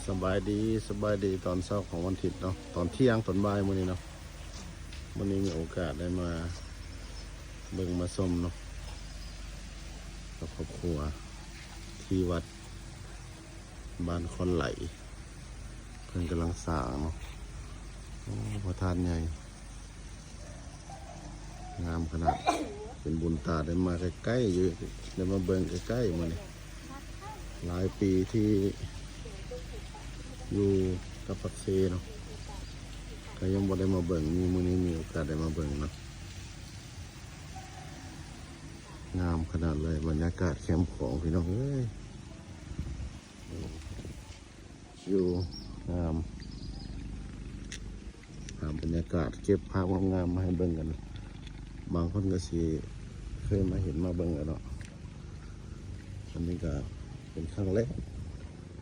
ສະບາຍດີ ສະບາຍດີຕອນເຊົ້າຂອງວັນທິດເນາະ ຕອນທ່ຽງຕອນບ່າຍມື້ນີ້ເນາະ. ມື້ນີ້ມີໂອກາດໄດ້ມາເບິ່ງມາຊົມເນາະ ກັບຄອບຄົວທີ່ວັດບ້ານຄອນໄຫຼ ເພິ່ນກຳລັງສ້າງເນາະ. ໂອ້ ພະທາດໃຫຍ່ ງາມຂະໜາດ ເປັນບຸນຕາໄດ້ມາໃກ້ໆຢູ່ ໄດ້ມາເບິ່ງໃກ້ໆມື້ນີ້. ຫຼາຍປີທີ່ຢູ່ກັບປາກເຊເນາະ ກໍຍັງບໍ່ໄດ້ມາເບິ່ງ ມີມື້ນີ້ມີໂອກາດໄດ້ມາເບິ່ງເນາະ. ງາມຂະໜາດເລີຍ ບັນຍາກາດແຄມຂອງ ພີ່ນ້ອງເອີຍ. ວິວງາມ ພາບບັນຍາກາດ ເກັບພາບງາມໆມາໃຫ້ເບິ່ງກັນ. ບາງຄົນກໍຊິເຄີຍມາເຫັນມາເບິ່ງແລ້ວເນາະ ອັນນີ້ກໍເປັນຄັ້ງແລກ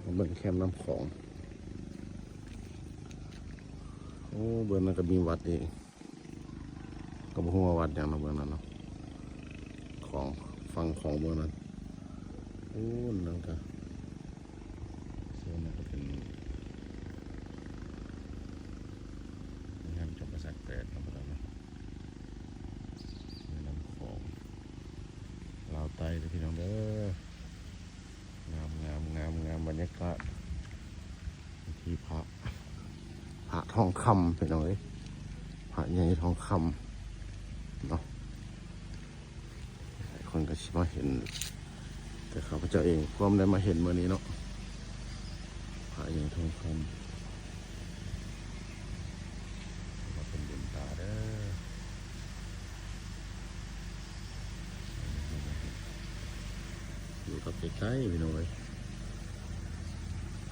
ມາເບິ່ງແຄມນ້ຳຂອງ. ໂອ້ ເບິ່ງນັ້ນກໍມີວັດອີກ. ກໍບໍ່ຮູ້ວ່າວັດຫຍັງເນາະ ເບິ່ງນັ້ນເນາະ ຂອງ ຝັ່ງຂອງເບິ່ງນັ້ນ. ໂອ້ ນັ້ນກໍ ໂຊນນັ້ນກໍເປັນໂຮງແຮມຈຳປາສັກແປດເນາະ ເນາະ ແມ່ນ້ຳຂອງລາວໃຕ້ເດີພີ່ນ້ອງເດີ. ງາມໆໆໆ ບັນຍາກາດທີ່ພະ ພະທອງຄຳ ພີ່ນ້ອງເອີຍ ພະໃຫຍ່ທອງຄຳເນາະ. ຫຼາຍຄົນກໍຊິມາເຫັນ ແຕ່ຂ້າພະເຈົ້າເອງພວມໄດ້ມາເຫັນມື້ນີ້ເນາະ ພະໃຫຍ່ທອງຄຳ. ມາເປັນບຸນຕາເດີ ຢູ່ກັບໃກ້ໆ ພີ່ນ້ອງເອີຍ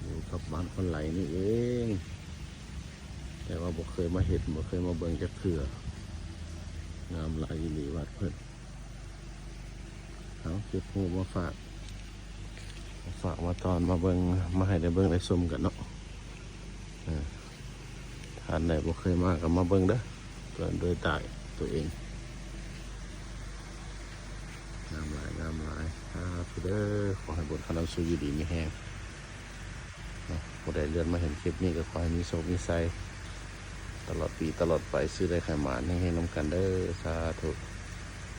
ຢູ່ກັບບ້ານຄອນໄຫຼນີ້ເອງ ແຕ່ວ່າບໍ່ເຄີຍມາເຫັນ ບໍ່ເຄີຍມາເບິ່ງຈັກເທື່ອ. ງາມຫຼາຍອີ່ຫຼີວັດເພິ່ນ. ເອົາ ເກັບຮູບມາຝາກ ມາຝາກມາຕ້ອນ ມາເບິ່ງ ມາໃຫ້ໄດ້ເບິ່ງໄດ້ຊົມກັນເນາະ. ເອີ ທ່ານໃດບໍ່ເຄີຍມາກໍມາເບິ່ງເດີ ດ້ວຍຕາຕົວເອງ. ງາມຫຼາຍ ງາມຫຼາຍ ສາທຸເດີ. ຂໍໃຫ້ບຸນຄະນຳສູ່ຢູ່ດີມີແຮງເນາະ. ຜູ້ໃດເລື່ອນມາເຫັນຄລິບນີ້ກໍຂໍໃຫ້ມີໂຊກມີໄຊຕະຫຼອດປີຕະຫຼອດໄປ ຊື້ໄດ້ຂາຍໝານ ເຮັງໆນຳກັນເດີ ສາທຸ.